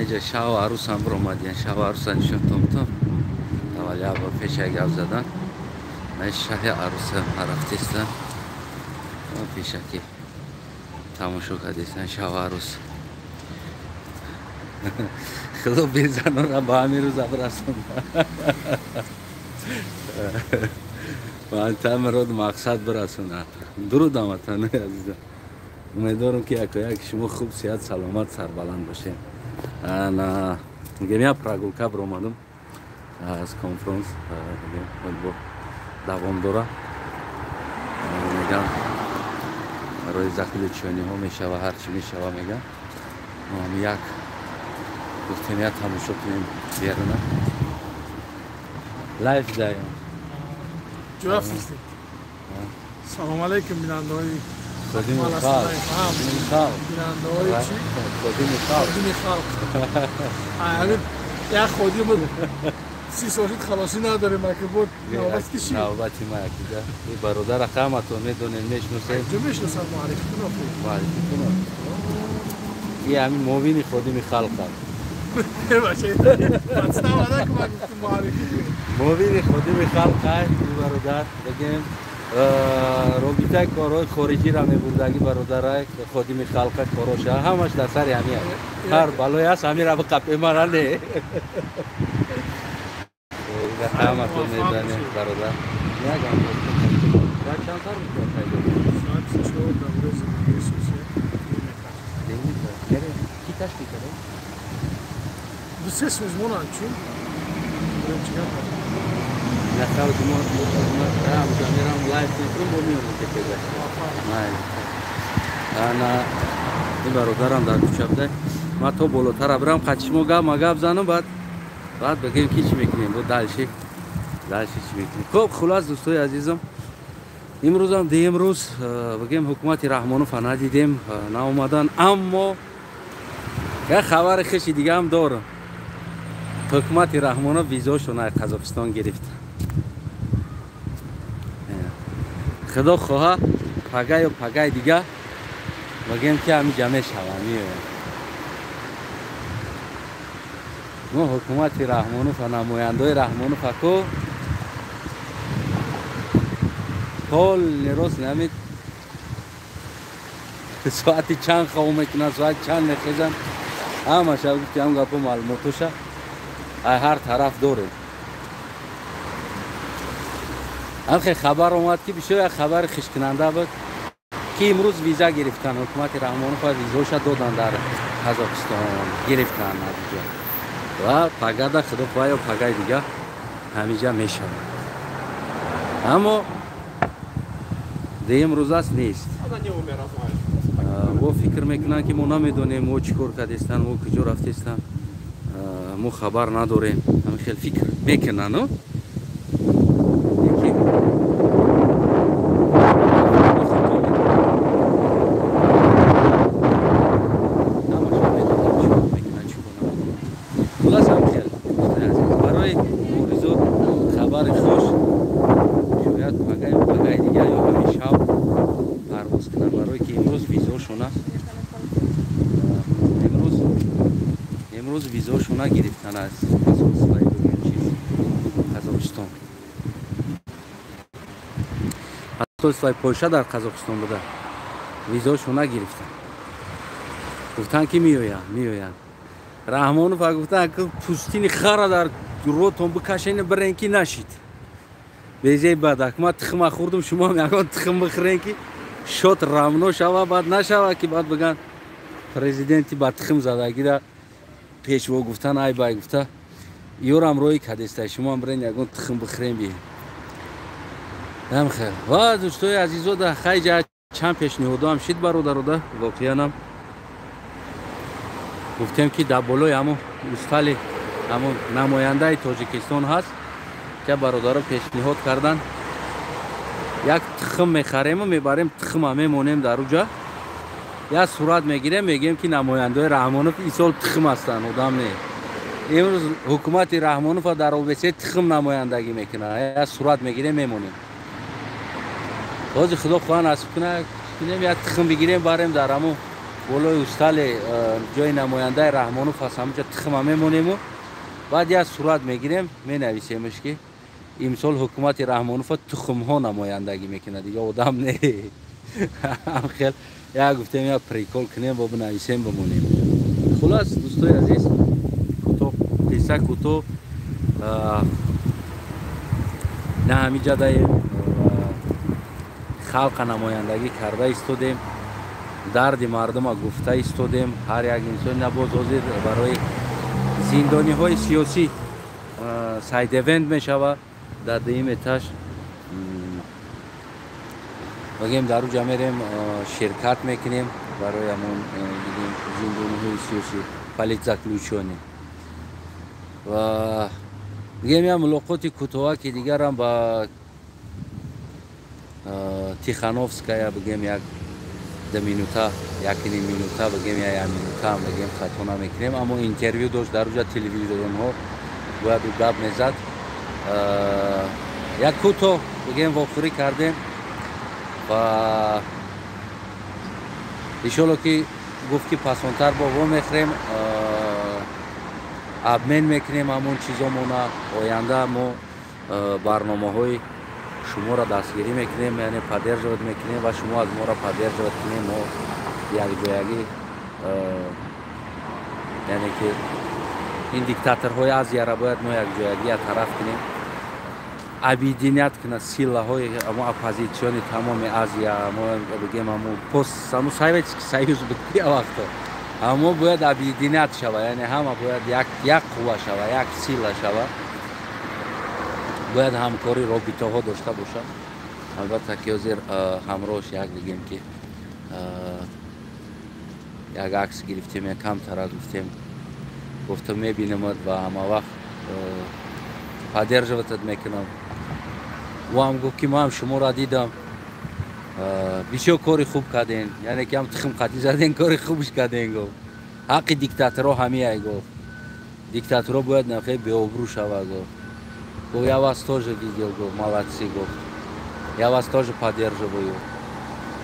Инҷа шав арӯсам биромадиян, шав арӯса нишон томтом. Аввал як бор пеша гап задан. Ман шаҳи арӯса рафтестам. Пешаки тамошо кардестан шав арӯс. Худо безанора ба ҳамин рӯза бирасонад. Ман тамрод мақсад бирасонад. Дуруд ҳамватанои азизам. Умедворам ки яко-як шумо хуб, сиҳат, саломат, сарбаланд бошед. Ана мегем як прогулка биромадам аз конфронс, мегем давом дора. Мегам барои заключениҳо мешава, ҳарчи мешава мегам. Мо ҳам як гуфтем як тамошо кунем беруна. Лайф даем. Ҷураф. Салом алейкум бинандаҳои Ходими халқ. Бинандаҳои чӣ? Ходими халқ. Ходими халқ. Ҳамин як ходим 30 сол шуд халосӣ надорем, аки буд навбат киши. Навбати ма якида. И бародара ҳаматон медонем, мешносем. Ҷо мешносам, муаррифӣ кун охи. Муаррифӣ кун. И ҳамин муовини ходими халқ аст. Муовини ходими халқ аст, и бародар. Бигем робитаи корҳои хориҷиро мебурдаги бародарай ходими халқа короша ҳамаш дар сари ҳамин аст. Ҳар балое аст ҳамира биқапе мара не. Ҳаматон медонем бародар. Ягам чанд сар пайдо? Соат 4 дар рӯзи сусия. Ки ташкил карда? Ду-се созмонанд чун чигар Мерам лайф мекунам, бо меомам тепега. Ана ин бародарам дар кӯча буда. Ман то болотара бирам, қачишмо гап ма гап занам, баъд бигем ки чӣ мекунем, бо дальше чӣ мекунем. Хуб, хулас дӯстои азизам, имрӯзам деимрӯз бигем ҳукумати Раҳмонова надидем, наомадан, аммо як хабари хуши дигаам дорам. Ҳукумати Раҳмонов визошон аз Қазоқистон гирифт. Худо хоҳа пага ё пагаи дига бигем ки ҳамиҷа мешавам, меоям. Мо ҳукумати Раҳмонов ва намояндаои Раҳмонов ку полни рост намед соати чанд хоб мекунанд, соати чанд мехезанд, ҳамаша гуфти ҳам гапо маълумотоша ай ҳар тараф дорем. Ҳамхе хабар омад ки бисёр як хабари хишкунанда буд ки имрӯз виза гирифтан ҳукумати Раҳмонов визоша додан дар Қазоқистон гирифтан натиҷа ва пагада худо хоҳа ё пагаи дига ҳамиҷа мешавад. Аммо деимрӯз аст нест. Во фикр мекунанд ки мо намедонем мо чӣ кор кардестан, мо куҷо рафтестан, мо хабар надорем. Ҳамин хел фикр мекунанд. Визошона гирифтан аз Қазоқистон. Посольствои Польша дар Қазоқистон буда. Визошона гирифтан. Гуфтан ки меоянд, меоянд. Раҳмонов гуфтан ки пӯстини хара дар ротон бикашен бирен ки нашид. Безей бадак ман тухма хӯрдум, шумо ҳам ягон тухм бихӯрен ки шот рамно шава, баъд нашава ки баъд биган президенти ба тухм задагида пешво гуфтан ай бай гуфта ёрам рои кадеста, шумо ҳам бирен ягон тухм бихӯрем би. Ҳамхел. Ва дӯстои азизода хайҷа чанд пешниҳодоам шид бародарода, воқеанам гуфтем ки дар болои ҳамон устали ҳамон намояндаи Тоҷикистон ҳаст, ки бародаро пешниҳод кардан як тухм мехарему мебарем, тухма мемонем дар уҷа, як сурат мегирем, мегӯем ки намояндаои Раҳмонов ин сол тухм ҳастанд, одам не. Имрӯз ҳукумати Раҳмонов дар ОБС тухм намояндагӣ мекунад, як сурат мегирем, мемонем. Ҳозир Худо хоҳа насиб кунад, як тухм бигирем, барем дар ҳамон Болои устале ҷои намояндаи Раҳмонов аст, ҳамонҷа тухма мемонему баъд як сурат мегирем, менависемш ки имсол ҳукумати Раҳмонова тухмҳо намояндагӣ мекунад, дига одам не. Хел як гуфтем, як прикол кунем, бо бинависем, бимонем. Хулас, дӯстои азиз, кӯтоҳ қисса кӯтоҳ, на ҳамиҷа даем, халқа намояндагӣ карда истодем, дарди мардума гуфта истодем. Ҳар як инсон набоз ҳозир барои зиндониҳои сиёсӣ сайд-эвент мешава дар дуюм этаж. Бигем, дар уҷа мерем, ширкат мекунем барои ҳамон зиндониҳои сиёсӣ, политзаключённый. Ва бигем, як мулоқоти кӯтоҳа ки дигарам ба Тихановская, бигем, як ду минута, якним минута, бигем, як минутаам бигем, хато намекунем, аммо интервю дошт дар уҷа, телевизионҳо бояд ӯ гап мезад. Як кӯтоҳ бигем вохӯрӣ кардем ва иншолло ки гуфт ки пасонтар бо вомехӯрем, обмен мекунем ҳамон чизомона. Оянда мо барномаҳои шуморо дастгирӣ мекунем, яъне поддерживать мекунем ва шумо аз моро поддерживать кунем. Мо якҷоягӣ, яъне ки ин диктаторҳои Азияро бояд мо якҷоягӣ як тараф кунем, объединять кунад силаҳои амо оппозитсиони тамоми Азия, мо бигем амо пост амо Советский Союз буд я вақто, амо бояд объединять шава, яъне ҳама бояд як қувва шава, як сила шава, бояд ҳамкорӣ, робитаҳо дошта бошад. Албатта ки ҳозир ҳамроҳш як бигем ки як акс гирифтем, як камтара гуфтем, гуфтам мебинамад ва ҳама вақт поддерживать мекунам. Ӯ ҳам гуфт ки ман шуморо дидам, бисёр кори хуб кардем, яъне ки ҳам тухм қатӣ задем, кори хубш кардем, гуфт. Ҳаққи диктаторҳо ҳамияй, гуфт, диктаторҳо бояд нахе беобрӯ шава, гуфт. Гуфт, я вас тоже видел, гуфт, молодцы, гуфт, я вас тоже поддерживаю.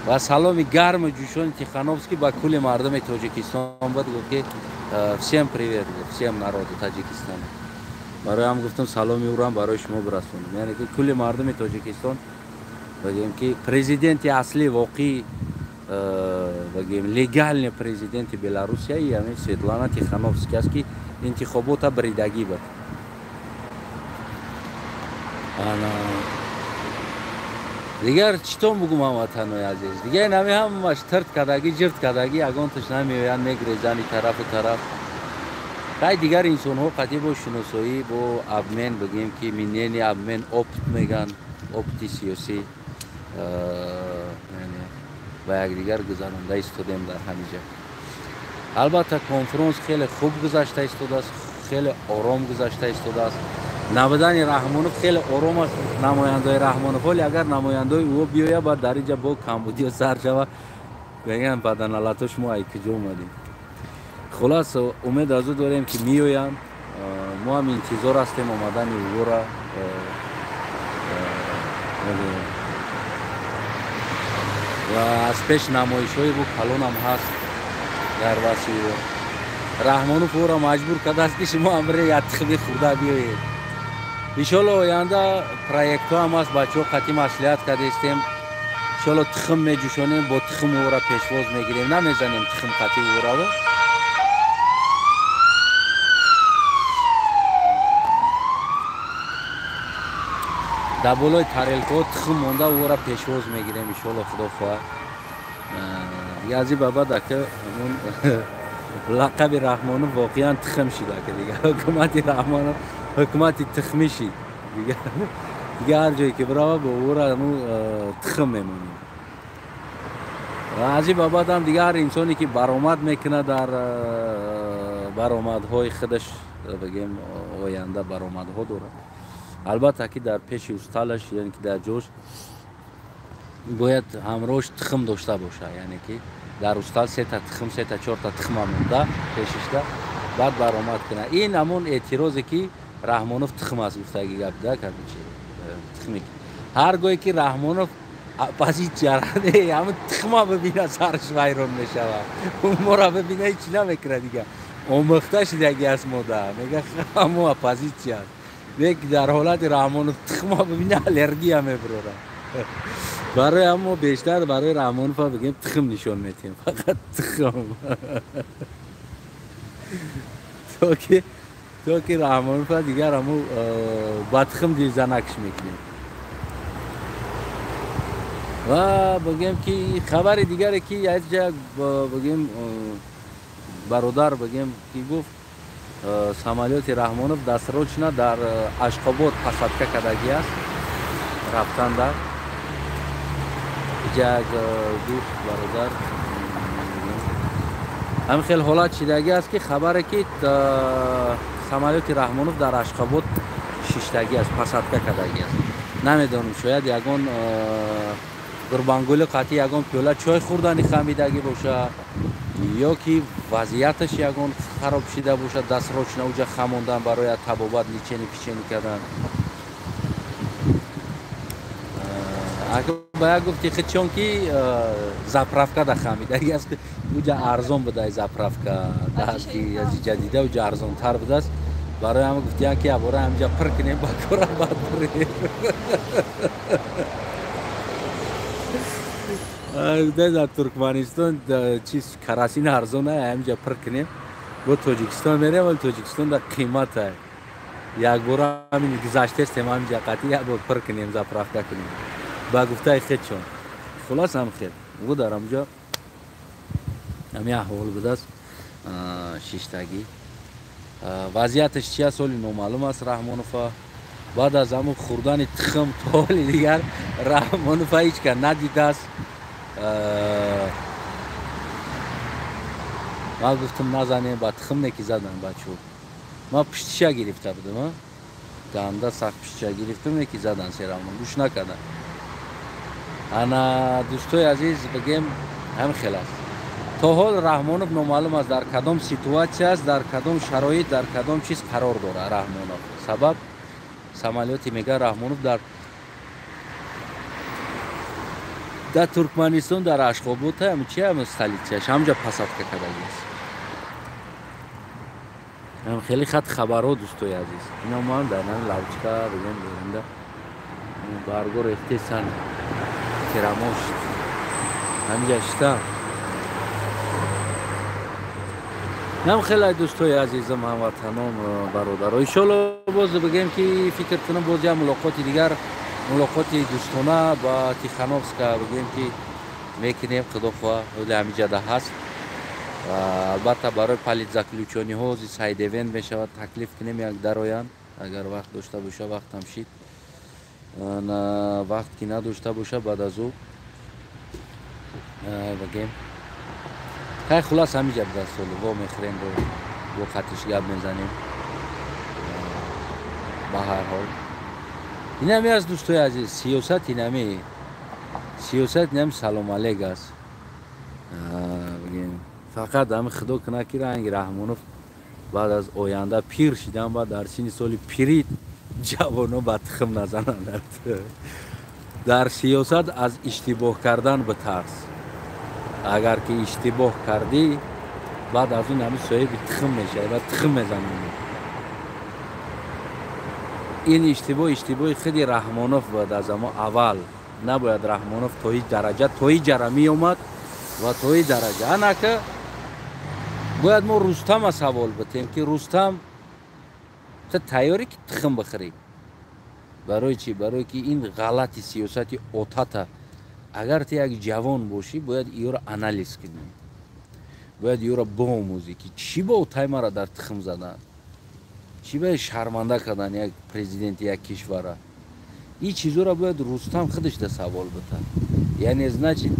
Ва саломи гарму ҷӯшони Тихановский ба кулли мардуми Тоҷикистон буд, гуфт ки всем привет, гуфт, всем народу Таҷикистона. Барои ҳам гуфтам саломи ӯрам барои шумо бирасонам, яъне ки кулли мардуми Тоҷикистон, бигем ки президенти аслӣ, воқеӣ, бигем, легальный президенти Беларусия яъне Светлана Тихановский аст, ки интихобота бридагӣ буд. Дигар читон бугум, ҳамватанои азиз, дигар инами ҳамаш тирт кардагӣ, ҷирт кардагӣ, ягонташ намеоянд, мегрезанд и тарафу тараф. Хай, дигар инсонҳо қатъи бо шиносоӣ, бо обмен, бигем ки мнение, обмен опыт меган, опыти сиёсӣ ба якдигар гузаронда истодем дар ҳамиҷа. Албатта конфронс хеле хуб гузашта истодааст, хеле ором гузашта истодааст. Набудани Раҳмонов хеле ором аст, намояндаи Раҳмонов. Ҳоли агар намояндаи ӯ биёя, баъд дар инҷа бо камбудиё сар шава, мегӯянд баданалато шумо ай куҷо омадем. Хулас, умед аз ӯ дорем ки меоянд, мо ҳам интизор ҳастем омадани ӯро. Ва аз пеш намоишҳои бу калонам ҳаст дар васфи ӯ. Раҳмонов ӯро маҷбур кардааст ки шумо амре як тухми хӯрда биёед. Иншолло оянда проектҳо ҳам аст, бачаҳо қатъи маслиҳат кардастем. Иншолло тухм меҷӯшонем, бо тухм ӯро пешвоз мегирем, намезанем тухм қатъи ӯро. Дар болои тарелкаҳо тухм монда ӯро пешвоз мегирем, иншолло, худо хоҳад. Аз ин ба баъд ака ҳамон лақаби Раҳмонов воқеан тухм шид, ака дигар ҳукумати Раҳмонов ҳукумати тухмӣ шид. Дигар ҳар ҷое ки бирава, бо ӯро ҳамун тухм мемонем. Аз ин ба баъд ҳам дигар ҳар инсоне ки баромад мекунад дар баромадҳои худаш, бигем, оянда баромадҳо дорад, албатта ки дар пеши усталаш, яъне ки дар ҷош бояд ҳамроҳш тухм дошта бошад, яъне ки дар устал сета тухм, сета чорта тухма монда пешишда, баъд баромад кунад. Ин ҳамон эътирозе ки Раҳмонов тухм аст гуфтаги гап да, короче, тухме. Ҳар гоҳе ки Раҳмонов Оппозитсияра ҳамн тухма бибина, сарш вайрон мешава. Мора бибина, ҳеч намекуна дига. Омӯхта шидаги аст мода. Мега, ҳамо оппозитсия аст. Лек дар ҳолати Раҳмонов тухма бибина, аллергия мебурора. Барои ҳамо бештар барои Раҳмонова бигем, тухм нишон метиҳем, фақат тухм, то ки Раҳмонова дигар ҳамо ба тухм дилзанакш мекунем. Ва бигем ки хабари дигаре ки як бигем, бародар бигем ки гуфт, самолёти Раҳмонов досрочно дар Ашқобод посадка кардагӣ аст рафтанда. Иҷа як гуфт бародар, ҳамин хел ҳолат шидагӣ аст, ки хабаре ки самолёти Раҳмонов дар Ашқобод шиштагӣ аст, посадка кардагӣ аст. Намедонам, шояд ягон Гурбангули қатъи ягон пиёла чой хӯрдани хамидагӣ боша ё ки вазъияташ ягон хароб шида бошад, досрочно уҷа хамондан барои табобат, лечение печение кардан. Ба як гуфти худшон ки заправка да хамидагӣ аст, уҷа арзон будай заправка, аз ҷадида уҷа арзонтар будааст. Барои ҳама гуфтиян ки абора ҳамҷа пир кунем, ба кора бад бурем. Дар Туркманистон чиз керосин арзон, ҳамҷа пир кунем, бо Тоҷикистон мерем, вале Тоҷикистон да қимата. Якбора ҳамин гузаштестем, ҳамҷа қатъи як бор пир кунем, заправка кунем, ба гуфтаи худшон. Хулос, ҳам хел ӯ дар ҳамҷо ҳамин аҳвол будааст шиштагӣ. Вазъияташ чи аст, ҳоли номаълум аст. Раҳмонова баъд аз ҳамун хӯрдани тухм то ҳоли дигар Раҳмонова ҳеҷ кас надидааст. Ман гуфтам, назанем ба тухм, не ки задан бачо. Ман пуштиша гирифта будам, ганда сахт пуштиша гирифтам, не ки задан, серавно гӯш накардам. Ана, дӯстои азиз, бигем, ҳамин хел аст. То ҳол Раҳмонов номаълум аст, дар кадом ситуатсия аст, дар кадом шароит, дар кадом чиз қарор дорад Раҳмонов. Сабаб самолёти, мега, Раҳмонов дар Туркманистон, дар Ашхобод, чи столица ш, ҳамҷа посадка кардагиаст. Хеле хат хабарҳо, дӯстои азиз. Ино ман дар нами лавчка бигем берунда барго рехтесан, тирамош ҳамҷа шита нам. Хеле, дӯстои азизам, ҳамватанон, бародаро, иншолло боз бигем ки фикр кунам, боз як мулоқоти дигар, мулоқоти дӯстона ба Тихановска бигем ки мекунем, худо хоҳа. Ҳоли ҳамиҷада ҳаст. Албатта, барои политзаключённый ҳо side event мешавад, таклиф кунем, як дароянд, агар вақт дошта боша. Вақтам шид, вақт ки надошта боша, баъд аз ӯ бигем. Хай, хулас, ҳамиҷа будааст. Соли во мехӯрем, бо хатиш гап мезанем. Ба ҳар ҳол, инами аст, дӯстои азиз, сиёсат инами, сиёсат инами салом алек аст. Бигем, фақат ҳами худо кунад, ки ранги Раҳмонов баъд аз оянда пир шидан, баъд дар синни соли пирит ҷавоно ба тухм назананд. Дар сиёсат аз иштибоҳ кардан битарс. Агар ки иштибоҳ кардӣ, баъд аз он ҳами соҳиби тухм мешавӣ ва тухм мезананд. Ин иштибоҳ иштибоҳи худи Раҳмонов буд. Аз амо аввал набояд Раҳмонов то ҳеҷ дараҷа, то ҳеҷ ҷара меомад ва то ҳеҷ дараҷа. Анака бояд мо Рустама савол битем, ки Рустам, ту тайёрӣ ки тухм бихӯрӣ? Барои чӣ? Барое ки ин ғалати сиёсати отата, агар ту як ҷавон бошӣ, бояд иёро анализ кунӣ, бояд иёро боомӯзӣ, ки чӣ ба отай мара дар тухм задан, чӣ ба шарманда кардан як президенти як кишвара. Ин чизоро бояд Рустам худаш да савол бита. Яъне, значит,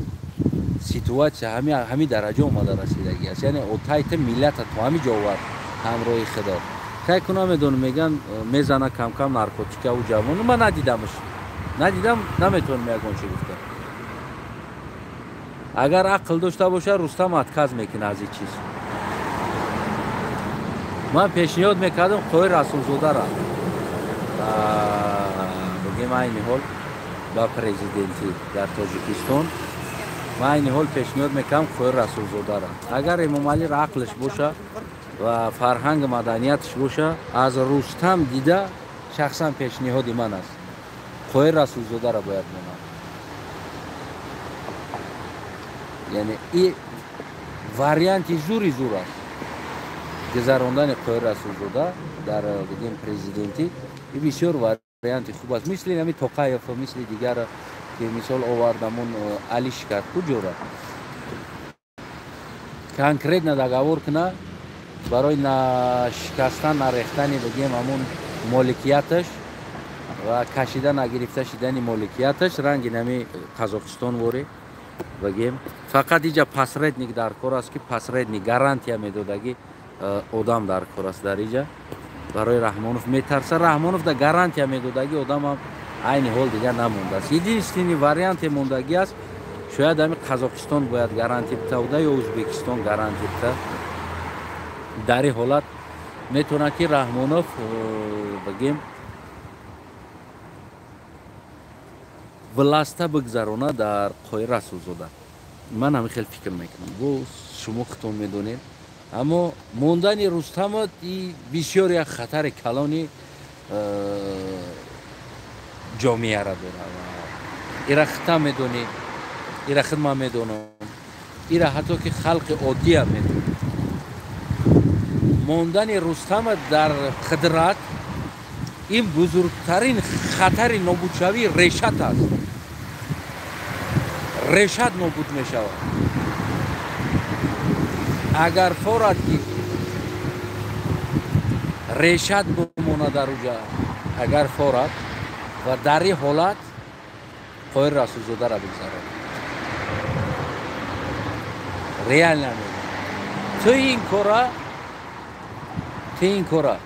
ситуация ҳамин дараҷа омада расидагӣ аст. Яъне отайта миллата то ҳамин ҷо овард ҳамроҳи худо. Кай куна медонам, меган, мезана камкам наркотика у ҷавону. Ман надидамаш, надидам, наметавонам ягон чи гуфта. Агар ақл дошта боша, Рустам отказ мекунад аз ин чиз. Ман пешниҳод мекардам Қоҳир Расулзодара бигем. Айни ҳол ба президентӣ дар Тоҷикистон, ман айни ҳол пешниҳод мекунам Қоҳир Расулзодаро. Агар Эмомалиро ақлш боша ва фарҳанг маданиятш боша, аз Рустам дида шахсан пешниҳоди ман аст, Қоҳир Расулзодаро бояд монад. Яъне и варианти зури зур аст. Гузарондани Қоҳир Расулзода дар бигем президентӣ и бисёр варианти хуб аст. Мисли ҳамин Тоқаев, мисли дигар ки мисол овардамон Алиш кард, куҷора конкретно договор куна барои нашикастан, нарехтани бигем ҳамон моликияташ ва кашида нагирифта шидани моликияташ, ранги нами Қазоқистон ворӣ бигем. Фақат иҷа посредник дар кор аст, ки посредник гарантия медодаги одам дар кор аст. Дар иҷа барои Раҳмонов метарса, Раҳмонов да гарантия медодаги одамам айни ҳол дигар намондааст. Единственный варианте мондагӣ аст, шояд ҳами Қазоқистон бояд гарантия битавда ё Ӯзбекистон гарантия бита. Дар ин ҳолат метавонад ки Раҳмонов бигем власта бигзарона дар Қоҳир Расулзода. Ман ҳамин хел фикр мекунам, бо шумо худтон медонед. Аммо мондани Рустамов и бисёр як хатари калони ҷомеаро дорад. Ира худтам медонӣ, ира худ ман медонам, ира ҳатто ки халқи оддиам медонад. Мондани Рустамов дар қудрат ин бузургтарин хатари нобудшавии решат аст. Решат нобуд мешавад. Агар форад ки решат бимонад дар уҷа, агар форад ва дар ин ҳолат Қоҳир Расулзодаро бигзарад. Реально мегӯям, ту ин кора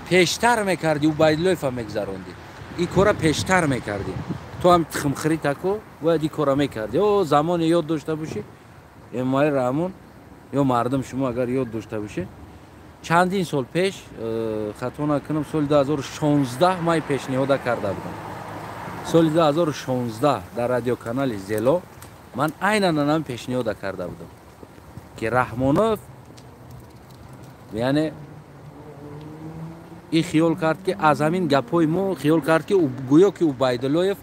пештар мекардӣ, Убайдуллоева мегзарондӣ. Ин кора пештар мекардӣ. Ту ҳам тухмхӯрӣ тако бояд ин кора мекардӣ. О замоне ёд дошта бошӣ, Эмомалӣ Раҳмон ё мардум шумо агар ёд дошта бошед, чандин сол пеш, хато накунам, соли 2016 ман пешниҳода карда будам. Соли 2016 дар радиоканали Зело ман айнан ҳамин пешниҳода карда будам, ки Раҳмонов яъне и хиёл кард ки аз ҳамин гапҳои мо хиёл кард ки гӯё ки Убайдуллоев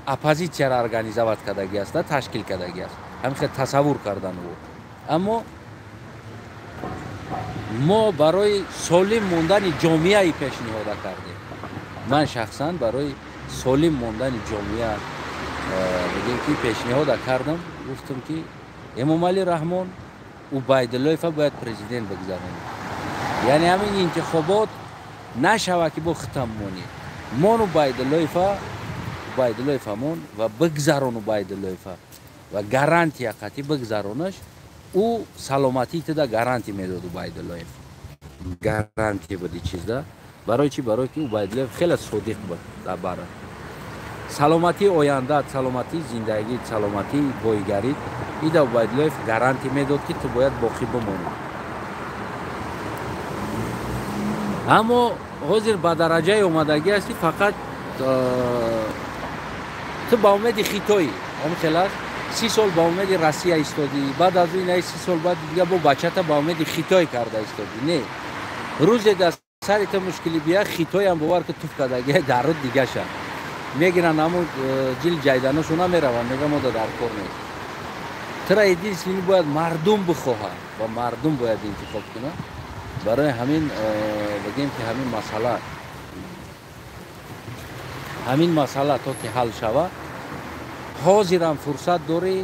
оппозитсияро организовать кардагӣ аст, ташкил кардагӣ аст. Ҳамин хел тасаввур кардан ӯ. Аммо мо барои солим мондани ҷомеаи пешниҳода кардем. Ман шахсан барои солим мондани ҷомеа бигем ки пешниҳода кардам, гуфтам ки Эмомалӣ Раҳмон Убайдуллоева бояд президент бигзаронад. Яъне ҳамин интихобот нашава ки бо хитам монӣ. Мон Убайдуллоева, Убайдуллоева мон ва бигзарон Убайдуллоева ва гарантия қатъи бигзаронаш, ӯ саломатии туда гарантия медод Убайдуллоев. Гарантия буд ин чизда. Барои чӣ? Барои ки Убайдуллоев хеле содиқ буд дар бара. Саломатии ояндаат, саломатии зиндагит, саломатии боигарит, ида Убайдуллоев гарантия медод ки ту бояд боқӣ бимонӣ. Аммо ҳозир ба дараҷаи омадагӣ ҳастӣ, фақат ту ба умеди Хитоӣ, ҳамин хел аст, 30 сол ба умеди Россия истодӣ, баъд аз ин 30 сол баъд дига бо бачата ба умеди Хитой карда истодӣ. Не, рӯзе дар сари ту мушкилӣ бия, Хитоям бовар ки туф кардагӣ дар руд дигаша мегиранд, ҳамун ҷил ҷайданошона мераванд, мегӯянд мо дар кор нест. Тура единственный бояд мардум бихоҳад ва мардум бояд интихоб кунад. Барои ҳамин бигем ки ҳамин масъала то ки ҳал шавад, ҳозирам фурсат дорӣ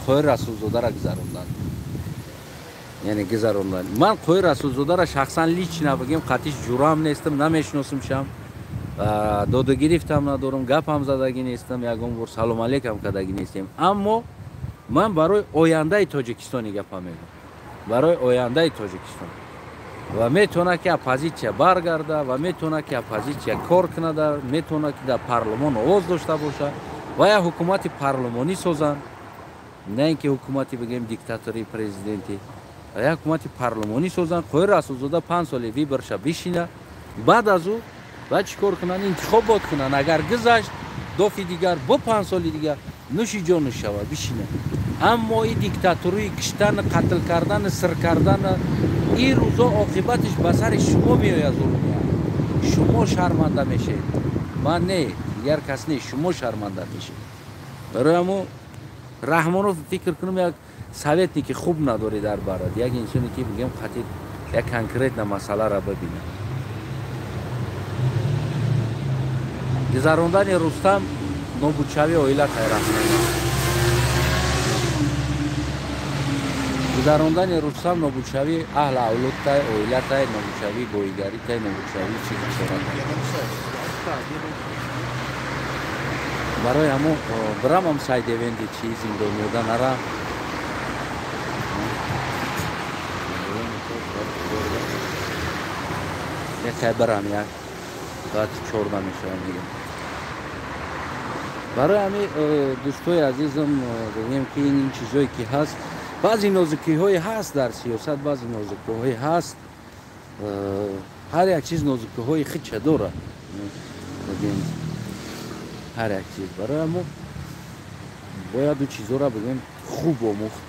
Қоҳир Расулзодаро гузарондан. Яъне гузарондан. Ман Қоҳир Расулзодаро шахсан лично бигем қатъиш ҷурам нестам, намешиносимшам, додугирифтам надорам, гапам задагӣ нестам, ягон бор салом алейкам кардагӣ нестем. Аммо ман барои ояндаи Тоҷикистони гапа мегӯям, барои ояндаи Тоҷикистон. Ва метавонад ки оппозитсия баргарда, ва метавонад ки оппозитсия кор кунад, метавонад ки дар парлумон овоз дошта бошад ва як ҳукумати парлумонӣ созанд, на ин ки ҳукумати бигем диктатории президентӣ, як ҳукумати парлумонӣ созанд. Қоҳир Расулзода 5 соли виборша бишина, баъд аз ӯ Баъд чӣ кор кунанд? Интихобот кунанд. Агар гузашт, дофи дигар, бо 5 соли дигар нӯши ҷонаш шавад, бишинад. Аммо ин диктатуруи киштан, қатл кардан, сир кардан, ин рӯзо оқибатиш ба сари шумо меояд, зулмия. Шумо шарманда мешавед. Ман не, дигар кас не, шумо шарманда мешавед. Барои ҳамо Раҳмонов фикр кунам як советники хуб надорӣ дар барад, як инсоне ки бигем қатъи як конкретна масъаларо бибинад. Гузарондани Рустам нобудшавии оила Раҳмонов. Гузарондани Рустам нобудшавии аҳли авлодтай, оилатай, нобудшавии боигаритай, нобудшавии чи хисоратай. Барои ҳамо бирамам сайдевенди чи зиндониёда нара. Якай бирам як соати 14 мешавам дигар. Барои ҳами дӯстои азизам бигӯем ки ин чизое ки ҳаст, баъзе нозукиҳое ҳаст дар сиёсат, баъзе нозукиҳое ҳаст. Ҳар як чиз нозукиҳои худша дорад. Бигӯем ҳар як чиз. Барои ҳамо бояд ӯ чизоро бигӯем хуб омӯхт,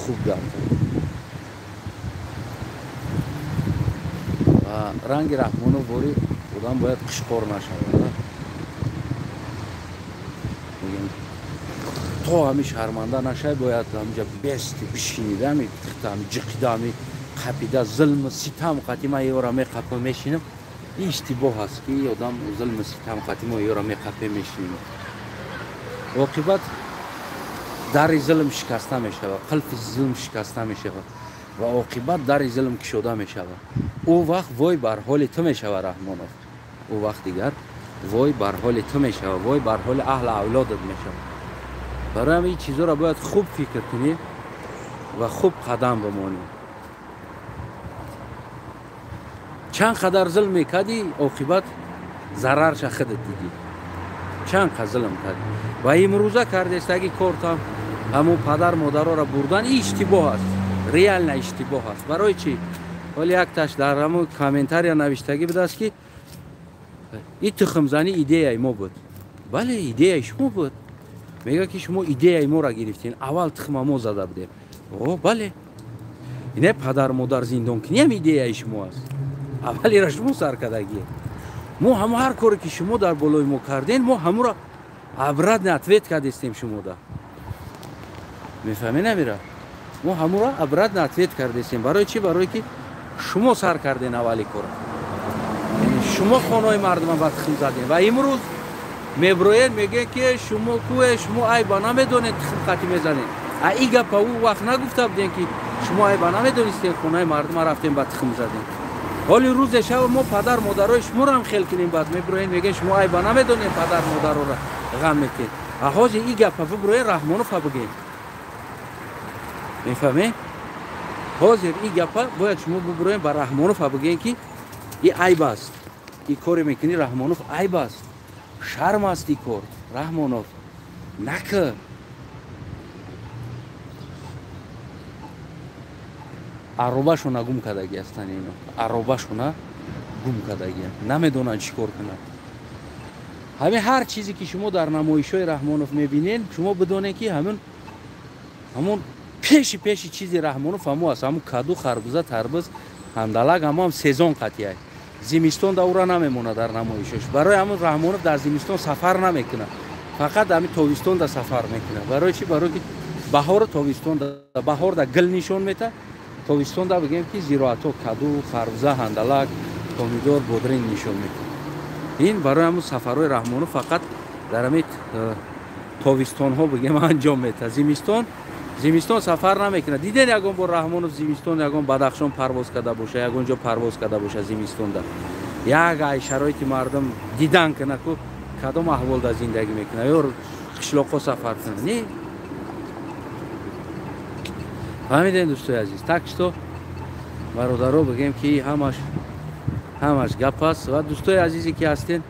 хуб гап зад. Ва ранги Раҳмонов бори одам бояд қишқор нашавад. То ҳами шарманда нашай, бояд ҳамҷа бести бишинида, ҳами ҳами ҷиқида, ҳами қапида, зулм ситам қати ман ёра меқапам мешинам. Ин иштибоҳ аст ки одам зулм ситам қати мо ёра меқапем мешинем. Оқибат дари зулм шикаста мешавад, қилфи зулм шикаста мешавад ва оқибат дари зулм кушода мешавад. Ӯ вақт вой бар ҳоли ту мешавад, Раҳмонов. Ӯ вақт дигар вой бар ҳоли ту мешавад, вой бар ҳоли аҳли авлодат мешавад. Барои ҳамин чизоро бояд хуб фикр кунӣ ва хуб қадам бимонӣ. Чанд қадар зулм мекардӣ, оқибат зарарша худат дидӣ. Чанд қад зулм кардӣ ва имрӯза кардестаги кортам ҳамон падар модароро бурдан ин иштибоҳ аст, реально иштибоҳ аст. Барои чӣ? Ҳоли якташ дар ҳамон комментария навиштагӣ будааст ки ин тухмзанӣ идеяи мо буд. Бале, идеяи шумо буд. Мегӯяд ки шумо идеяи моро гирифтем, аввал тухма мо зада будем. О, бале, ине падар модар зиндонкунӣ ҳам идеяи шумо аст. Аввалира шумо сар кардагӣ. Мо ҳамо ҳар коре ки шумо дар болои мо кардем, мо ҳамуро обратно ответ кардестем шумода. Мефаҳмед намира? Мо ҳамуро обратно ответ кардестем. Барои чӣ? Барои ки шумо сар карден аввали кора. Яъне шумо хонаҳои мардума ба тухм задем ва имрӯз меброед мегӯед ки шумо кӯе, шумо айба намедонед, тухм қатӣ мезанед. А ин гапа ӯ вақт нагуфта будем ки шумо айба намедонистед, хонаи мардума рафтем ба тухм задем. Ҳоли рӯзе шава мо падар модарои шуморо ҳам хел кунем, баъд меброед мегӯед шумо айба намедонед, падар модароро ғам мекунед. А ҳозир ин гапа биброед Раҳмонова бигӯед. Мефаҳмед? Ҳозир ин гапа бояд шумо биброед ба Раҳмонова бигӯед ки ин айб аст. Ин коре мекунӣ Раҳмонов айб аст. Шарм аст ин кор, Раҳмонов. Накӣ. Аробашона гум кардагӣ ҳастанд ино. Аробашона гум кардагианд. Намедонанд чӣ кор кунанд. Ҳамин ҳар чизе ки шумо дар намоишҳои Раҳмонов мебинед, шумо бидонед ки ҳамон пеши пеши чизи Раҳмонов ҳамо аст. Ҳамон каду, харбуза, тарбуз, ҳандалак ҳамо ҳам сезон қатъиай. Зимистон да ура намемонад дар намоишош. Барои ҳамон Раҳмонов дар зимистон сафар намекунад. Фақат ҳамин тобистон да сафар мекунад. Барои чӣ? Барои ки баҳору тобистон да, баҳор да гил нишон метад, тобистон да бигем ки зироатҳо каду, харбуза, ҳандалак, помидор, бодринг нишон метад. Ин барои ҳамон сафарҳои Раҳмонов фақат дар ҳамин тобистонҳо бигем анҷом метад. Зимистон сафар намекунад. Диден ягон бор Раҳмонов зимистон ягон Бадахшон парвоз карда боша, ягон ҷо парвоз карда боша зимистонда? Як ай шароити мардум дидан кунад ку кадом аҳволда зиндагӣ мекунад, ё қишлоқҳо сафар кунад. Не. Фаҳмидем дӯстои азиз. Так что бародаро бигем ки ҳамаш гап аст ва дӯстои азизе ки ҳастен,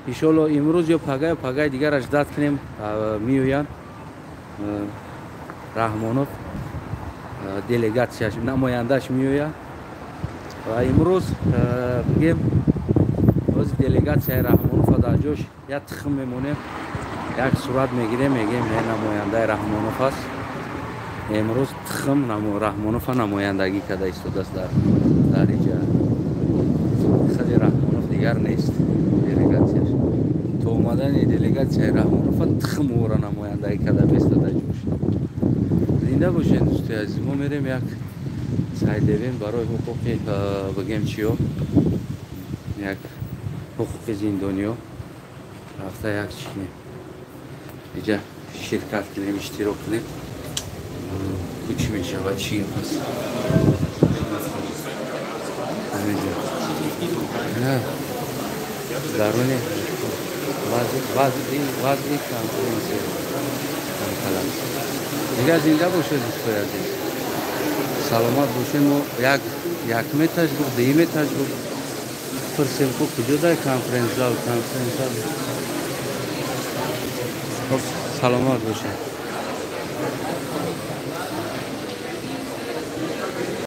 иншоалло имрӯз ё пага ё пагаи дигараш дад кунем, меоянд Раҳмонов делегатсияш, намояндаш меояд ва имрӯз бигем Ҳозир делегатсияи Раҳмонова дар ҷош як тухм мемонем, як сурат мегирем, мегем, не, намояндаи Раҳмонов аст. Имрӯз тухм Раҳмонова намояндагӣ карда истодааст дар иҷа. Худи Раҳмонов дигар нест, делегатсияш. То омадани делегатсияи Раҳмонова тухм ӯро намояндагӣ карда бестода ҷош. Зинда бошед, дӯстои азиз. Мо мерем як сайдевем барои ҳуқуқи, бигем, чиё, як ҳуқуқи зиндониё рафта, як чӣ кунем, иҷа ширкат кунем, иштирок кунем. Ку чӣ мешавад, чӣ гап аст ҳаминҷо даруни вазъи конференсия. Дигар зинда бошед, дӯстои азиз, саломат бошед. Мо як якум этаж гуфт, дуюм этаж гуфт, пурсем ку куҷо дар конференц-зал, конференц-зал. Хоб, саломат бошед.